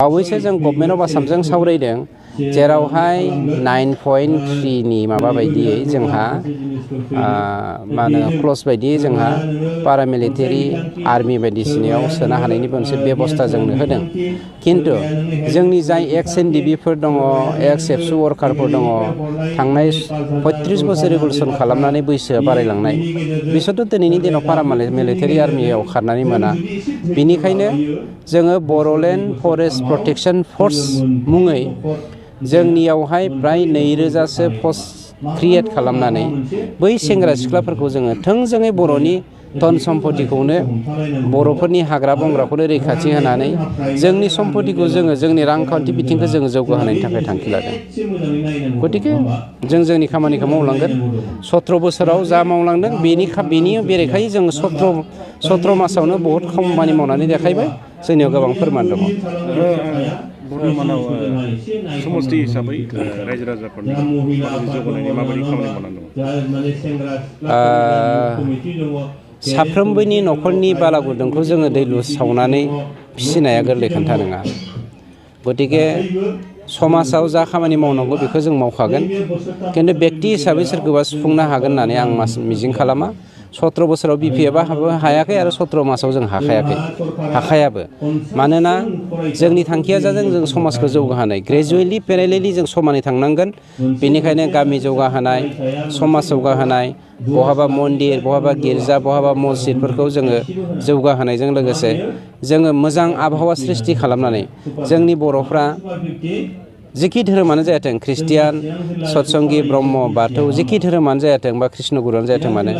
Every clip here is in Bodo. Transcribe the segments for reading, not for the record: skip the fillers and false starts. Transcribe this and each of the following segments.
बावैसो जों गभर्नमेन्ट अफ आसामजों सावरायदों जेरावहाय 9.3 नि माबा बायदियै जोंहा मा होनो क्लज बायदियै जोंहा पारामिलिटारि आर्मि बायदिसिनायाव सोनो हानायनि मोनसे बेबस्था जोंनो होदों। किन्तु जोंनि जाय एक्स एनडिबिफोर दङ, एक्स एबसु वर्कारफोर दङ, थांनाय 35 बोसोर रिभलुसन खालामनानै बैसोआ बारायलांनाय, बिसोरथ' दिनैनि दिनाव पारामिलिटारि आर्मियाव खारनानै मोना। बिनिखायनो जोङो बर'लेण्ड फरेस्ट प्रटेक्शन फर्स मुङै जोंनियावहाय प्राय 2000सो पस्ट क्रिएट खालामनानै बै सेंग्रा सिख्लाफोरखौ जोङो थोंजोङै बर'नि धन सम्पतिखौनो बर'फोरनि हाग्रा बंग्राखौनो रैखाथि होनानै जोंनि सम्पतिखौ जोङो जोंनि रांखान्थि बिथिंखौ जोङो जौगाहोनायनि थाखाय थांखि लादों। गतिके जों जोंनि खामानिखौ मावलांगोन। 17 बोसोराव जा मावलांदों बेनि बेरेखायै जों 17 मासावनो बहुत खामानि मावनानै देखायबाय। जोंनियाव गोबां फोरमान दङ। बर्तमानाव समष्टि हिसाबै रायजो राजाफोरनि जौगानायनि माबायदि खामानि मावनानै दङ? साफ्रोमबोनि न'खरनि बालागुदुंखौ जोङो दै लुस सावनानै फिसिनाया गोरलै खोथा नङा। गतिके समाजाव जा खामानि मावनांगौ बेखौ जों मावखागोन। किन्तु बेक्ति हिसाबै सोरखौबा सुफुंनो हागोन होननानै आं मिजिं खालामा। 17 बोसोराव बिपिएफआ हायाखै आरो 17 मासाव जों हाखायाबो। मानोना जोंनि थांखिया जादों जों समाजखौ जौगाहोनाय। ग्रेजुवेलि पेरेलेलि जों समानै थांनांगोन। बेनिखायनो गामि जौगाहोनाय, समाज जौगाहोनाय, बहाबा मन्दिर, बहाबा गिर्जा, बहाबा मस्जिदफोरखौ जोङो जौगाहोनायजों लोगोसे जोङो मोजां आबहावा सृष्टि खालामनानै जोंनि बर'फ्रा जिखि धोरोमानो जायाथों, ख्रिस्टियान, सतसंगि, ब्रह्म, बाथौ, जिखि धोरोमानो जायाथों बा कृष्ण गुरुआनो जायाथों मानो,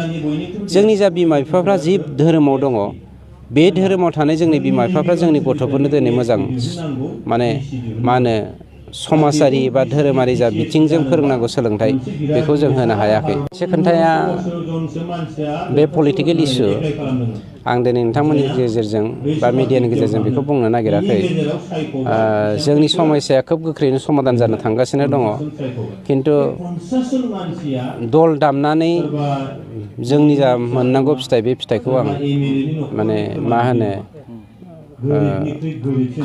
जोंनि जा बिमा बिफाफ्रा जि धोरोमाव दङ, बे धोरोमाव थानाय जोंनि बिमा बिफाफ्रा जोंनि गथ'फोरनो दिनै मोजां माने मा होनो समाजारि बा धोरोमारि जा बिथिंजों फोरोंनांगौ सोलोंथाइ, बेखौ जों होनो हायाखै। मोनसे खोन्थाया बे पलिटिकेल इसु आं दिनै नोंथांमोननि गेजेरजों बा मिडियानि गेजेरजों बेखौ बुंनो नागिराखै। जोंनि समस्याया खोब गोख्रैनो समाधान जानो थांगासिनो दङ। किन्तु दल दामनानै जोंनि जा मोननांगौ फिथाइ, बे फिथाइखौ आं माने मा होनो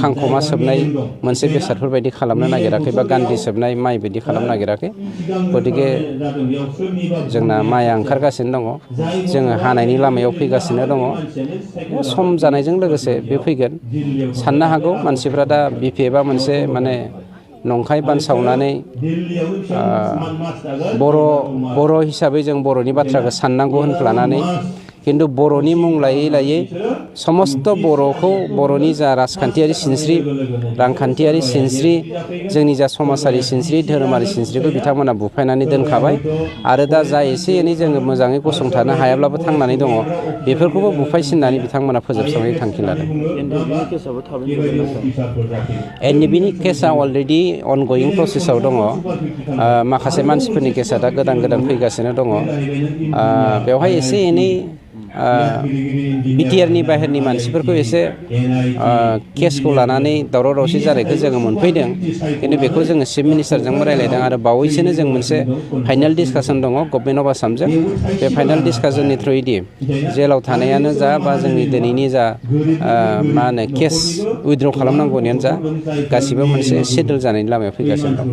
खांखमा सोबनाय मोनसे बेसादफोर बायदि खालामनो नागिराखै बा गान्दि सोबनाय माइ बायदि खालामनो नागिराखै। गतिके जोंना माइआ ओंखारगासिनो दङ, जोङो हानायनि लामायाव फैगासिनो दङ। सम जानायजों लोगोसे बे फैगोन। साननो हागौ मानसिफ्रा दा बिपिएफआ मोनसे माने नंखाय बानसावनानै बर' हिसाबै जों बर'नि बाथ्राखौ साननांगौ होनफ्लानानै, किन्तु बर'नि मुं लायै लायै समस्त बर'खौ, बर'नि जा राजखान्थियारि सिनस्रि, रांखान्थियारि सिनस्रि, जोंनि जा समाजारि सिनस्रि, धोरोमारि सिनस्रिखौ बिथांमोना बुफायनानै दोनखाबाय। आरो दा जा एसे एनै जोङो मोजाङै गसंथानो हायाब्लाबो थांनानै दङ, बेफोरखौबो बुफायसिननानै बिथांमोना फोजोबस्रांनायनि थांखि लादों। एनडिबिनि केसआ अलरेडि अनगयिं प्रसेसआव दङ। माखासे मानसिफोरनि केसआ दा गोदान फैगासिनो दङ। बेवहाय एसे एनै बिटिआरनि बाहेरनि मानसिफोरखौ एसे केसखौ लानानै दावराव दावसि जानायखौ जोङो मोनफैदों। किन्तु बेखौ जोङो चिफ मिनिस्टारजोंबो रायज्लायदों आरो बावैसोनो जों मोनसे फाइनाल डिसकासन दङ गभर्नमेन्ट अफ आसामजों। बे फाइनाल डिसकासननि थ्रुयैदि जेलाव थानायानो जा बा जोंनि दिनैनि जा मा होनो केस उइथड्र खालामनांगौनियानो जा, गासिबो मोनसे सेटल जानायनि लामायाव फैगासिनो दं।